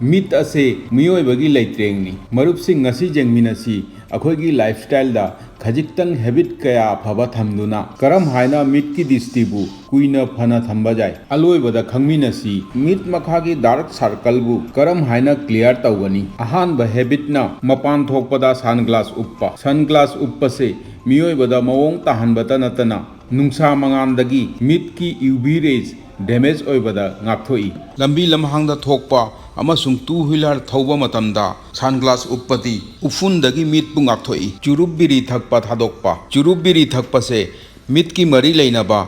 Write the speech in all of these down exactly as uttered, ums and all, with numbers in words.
ꯃꯤꯠ ꯑꯁꯦ ꯃꯤꯑꯣꯏꯕꯒꯤ ꯂꯩꯇ꯭ꯔꯦꯡꯅꯤ꯫ ꯃꯔꯨꯞꯁꯤꯡ, ꯉꯁꯤ ꯌꯦꯡꯃꯤꯟꯅꯁꯤ ꯑꯩꯈꯣꯏꯒꯤ ꯂꯥꯏꯐꯁ꯭ꯇꯥꯏꯜꯗ ꯈꯖꯤꯛꯇꯪ ꯍꯦꯕꯤꯠ ꯀꯌꯥ ꯑꯐꯕ ꯊꯝꯗꯨꯅ ꯀꯔꯝ ꯍꯥꯏꯅ ꯃꯤꯠꯀꯤ ꯗ꯭ꯔꯤꯁꯇꯤꯕꯨ ꯀꯨꯏꯅ ꯐꯅ ꯊꯝꯕ ꯌꯥꯏ꯫ ꯑꯂꯣꯏꯕꯗ ꯈꯪꯃꯤꯟꯅꯁꯤ ꯃꯤꯠ ꯃꯈꯥꯒꯤ ꯗꯥꯔꯛ ꯁꯥꯔꯀꯜꯕꯨ ꯀꯔꯝ ꯍꯥꯏꯅ ꯀ꯭ꯂꯤꯌꯥꯔ ꯇꯧꯒꯅꯤ꯫ ꯑꯍꯥꯟꯕ ꯍꯦꯕꯤꯠꯅ ꯃꯄꯥꯟ ꯊꯣꯛꯄꯗ ꯁꯟꯒ꯭ꯂꯥꯁ ꯎꯞꯄ꯫ ꯁꯟꯒ꯭ꯂꯥꯁ ꯎꯞꯄꯁꯦ ꯃꯤꯑꯣꯏꯕꯗ ꯃꯑꯣꯡ ꯇꯥꯍꯟꯕꯇ ꯅꯠꯇꯅ ꯅꯨꯡꯁꯥ ꯃꯉꯥꯜꯗꯒꯤ ꯃꯤꯠꯀꯤ ꯌꯨ ꯚꯤ ꯔꯦꯁ ꯗꯦꯃꯦꯖ ꯑꯣꯏꯕꯗ ꯉꯥꯛꯊꯣꯛꯏ꯫ ꯂꯝꯕꯤ ꯂꯝꯍꯥꯡꯗ ꯊꯣꯛꯄ ꯑꯃꯁꯨꯡ ꯇꯨ ꯋꯤꯂꯔ ꯊꯧꯕ ꯃꯇꯝꯗ ꯁꯟꯒ꯭ꯂꯥꯁ ꯎꯞꯄꯗꯤ ꯎꯐꯨꯟꯗꯒꯤ ꯃꯤꯠꯄꯨ ꯉꯥꯛꯊꯣꯛꯏ꯫ ꯆꯨꯔꯨꯞ ꯕꯤꯔꯤ ꯊꯛꯄ ꯊꯥꯗꯣꯛꯄ꯫ ꯆꯨꯔꯨꯞ ꯕꯤꯔꯤ ꯊꯛꯄꯁꯦ ꯃꯤꯠꯀꯤ ꯃꯔꯤ ꯂꯩꯅꯕ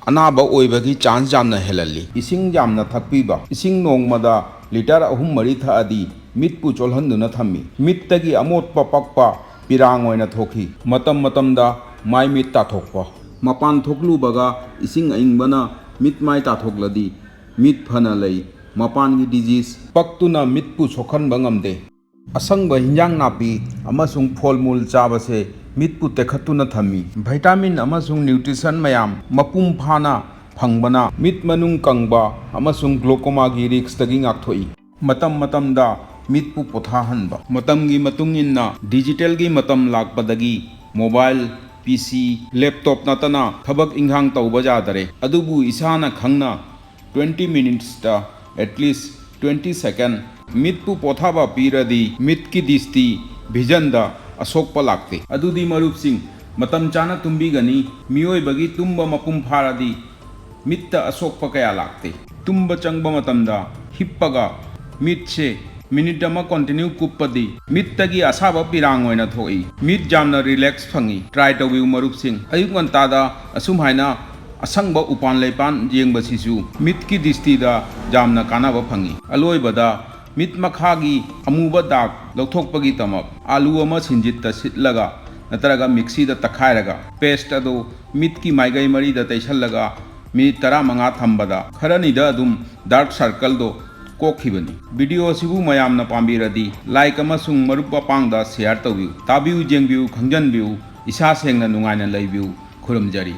ꯑꯅꯥꯕ ꯑꯣꯏꯕꯒꯤ ꯆꯥꯟꯁ ꯌꯥꯝꯅ ꯍꯦꯜꯍꯜꯂꯤ꯫ ꯏꯁꯤꯡ ꯌꯥꯝꯅ ꯊꯛꯄꯤꯕ꯫ ꯏꯁꯤꯡ ꯅꯣꯡꯃꯗ ꯂꯤꯇꯔ ꯑꯍꯨꯝ ꯃꯔꯤ ꯊꯛꯑꯗꯤ ꯃꯤꯠꯄꯨ ꯆꯣꯜꯍꯟꯗꯨꯅ ꯊꯝꯃꯤ꯫ ꯃꯤꯠꯇꯒꯤ ꯑꯃꯣꯠꯄ ꯄꯛꯄ ꯄꯤꯔꯥꯡ ꯑꯣꯏꯅ ꯊꯣꯛꯈꯤ꯫ ꯃꯇꯝ ꯃꯇꯝꯗ ꯃꯥꯏ ꯃꯤꯠ ꯇꯥꯊꯣꯛꯄ꯫ ꯃꯄꯥꯟ ꯊꯣꯛꯂꯨꯕꯒ ꯏꯁꯤꯡ ꯑꯏꯪꯕꯅ ꯃꯤꯠ ꯃꯥꯏ ꯇꯥꯊꯣꯛꯂꯗꯤ ꯃꯤꯠ ꯐꯅ ꯂꯩ꯫ ꯃꯄꯥꯟꯒꯤ ꯗꯤꯖꯤꯖ ꯄꯛꯇꯨꯅ ꯃꯤꯠꯄꯨ ꯁꯣꯛꯍꯟꯕ ꯉꯝꯗꯦ꯫ ꯑꯁꯪꯕ ꯍꯤꯟꯖꯥꯡ ꯅꯥꯄꯤ ꯑꯃꯁꯨꯡ ꯐꯣꯜ ꯃꯨꯜ ꯆꯥꯕꯁꯦ ꯃꯤꯠꯄꯨ ꯇꯦꯛꯈꯠꯇꯨꯅ ꯊꯝꯃꯤ꯫ ꯚꯤꯇꯥꯃꯤꯟ ꯑꯃꯁꯨꯡ ꯅ꯭ꯌꯨꯇ꯭ꯔꯤꯁꯟ ꯃꯌꯥꯝ ꯃꯄꯨꯡ ꯐꯥꯅ ꯐꯪꯕꯅ ꯃꯤꯠ ꯃꯅꯨꯡ ꯀꯪꯕ ꯑꯃꯁꯨꯡ ꯒ꯭ꯂꯣꯀꯣꯃꯥꯒꯤ ꯔꯤꯛꯁꯇꯒꯤ ꯉꯥꯛꯊꯣꯛꯏ꯫ ꯃꯇꯝ ꯃꯇꯝꯗ ꯃꯤꯠꯄꯨ ꯄꯣꯊꯥꯍꯟꯕ꯫ ꯃꯇꯝꯒꯤ ꯃꯇꯨꯡ ꯏꯟꯅ ꯗꯤꯖꯤꯇꯦꯜꯒꯤ ꯃꯇꯝ ꯂꯥꯛꯄꯗꯒꯤ ꯃꯣꯕꯥꯏꯜ, ꯄꯤ ꯁꯤ, ꯂꯦꯞꯇꯣꯞ ꯅꯠꯇꯅ ꯊꯕꯛ ꯏꯪꯈꯥꯡ ꯇꯧꯕ ꯌꯥꯗꯔꯦ꯫ ꯑꯗꯨꯕꯨ ꯏꯁꯥꯅ ꯈꯪꯅ ꯇ꯭ꯋꯦꯟꯇꯤ ꯃꯤꯅꯤꯠꯁꯇ ꯑꯦꯠꯂꯤꯁ ꯇ꯭ꯋꯦꯟꯇꯤ ꯁꯦꯀꯦꯟ ꯃꯤꯠꯄꯨ ꯄꯣꯊꯥꯕ ꯄꯤꯔꯗꯤ ꯃꯤꯠꯀꯤ ꯗꯤꯁꯇꯤ, ꯚꯤꯖꯟꯗ ꯑꯁꯣꯛꯄ ꯂꯥꯛꯇꯦ꯫ ꯑꯗꯨꯗꯤ ꯃꯔꯨꯞꯁꯤꯡ, ꯃꯇꯝ ꯆꯥꯅ ꯇꯨꯝꯕꯤꯒꯅꯤ꯫ ꯃꯤꯑꯣꯏꯕꯒꯤ ꯇꯨꯝꯕ ꯃꯄꯨꯡ ꯐꯥꯔꯗꯤ ꯃꯤꯠꯇ ꯑꯁꯣꯛꯄ ꯀꯌꯥ ꯂꯥꯛꯇꯦ꯫ ꯇꯨꯝꯕ ꯆꯪꯕ ꯃꯇꯝꯗ ꯍꯤꯞꯄꯒ ꯃꯤꯠꯁꯦ ꯃꯤꯅꯤꯠ ꯑꯃ ꯀꯟꯇꯤꯅ꯭ꯌꯨ ꯀꯨꯞꯄꯗꯤ ꯃꯤꯠꯇꯒꯤ ꯑꯁꯥꯕ ꯄꯤꯔꯥꯡ ꯑꯣꯏꯅ ꯊꯣꯛꯏ꯫ ꯃꯤꯠ ꯌꯥꯝꯅ ꯔꯤꯂꯦꯛꯁ ꯐꯪꯏ꯫ ꯇ꯭ꯔꯥꯏ ꯇꯧꯕꯤꯌꯨ ꯃꯔꯨꯞꯁꯤꯡ꯫ ꯑꯌꯨꯛ ꯉꯟꯇꯥꯗ ꯑꯁꯨꯝ ꯍꯥꯏꯅ ꯑꯁꯪꯕ ꯎꯄꯥꯟ ꯂꯩꯄꯥꯟ ꯌꯦꯡꯕꯁꯤꯁꯨ ꯃꯤꯠꯀꯤ ꯗꯤꯁꯇꯤꯗ ꯌꯥꯝꯅ ꯀꯥꯟꯅꯕ ꯐꯪꯏ꯫ ꯑꯂꯣꯏꯕꯗ ꯃꯤꯠ ꯃꯈꯥꯒꯤ ꯑꯃꯨꯕ ꯗꯥꯛ ꯂꯧꯊꯣꯛꯄꯒꯤꯗꯃꯛ ꯑꯥꯂꯨ ꯑꯃ ꯁꯤꯟꯖꯤꯠꯇ ꯁꯤꯠꯂꯒ ꯅꯠꯇ꯭ꯔꯒ ꯃꯤꯛꯁꯤꯗ ꯇꯛꯈꯥꯏꯔꯒ ꯄꯦꯁ꯭ꯠ ꯑꯗꯨ ꯃꯤꯠꯀꯤ ꯃꯥꯏꯀꯩ ꯃꯔꯤꯗ ꯇꯩꯁꯜꯂꯒ ꯃꯤꯅꯤꯠ ꯇꯔꯥꯃꯉꯥ ꯊꯝꯕꯗ ꯈꯔꯅꯤꯗ ꯑꯗꯨꯝ ꯗꯥꯔꯛ ꯁꯥꯔꯀꯜꯗꯣ ꯀꯣꯛꯈꯤꯕꯅꯤ꯫ ꯚꯤꯗꯤꯑꯣ ꯑꯁꯤꯕꯨ ꯃꯌꯥꯝꯅ ꯄꯥꯝꯕꯤꯔꯗꯤ ꯂꯥꯏꯛ ꯑꯃꯁꯨꯡ ꯃꯔꯨꯞ ꯃꯄꯥꯡꯗ ꯁꯤꯌꯥꯔ ꯇꯧꯕꯤꯌꯨ꯫ ꯇꯥꯕꯤꯌꯨ, ꯌꯦꯡꯕꯤꯌꯨ, ꯈꯪꯖꯟꯕꯤꯌꯨ꯫ ꯏꯁꯥ ꯁꯦꯡꯅ ꯅꯨꯡꯉꯥꯏꯅ ꯂꯩꯕꯤꯌꯨ꯫ ꯈꯨꯔꯨꯝꯖꯔꯤ꯫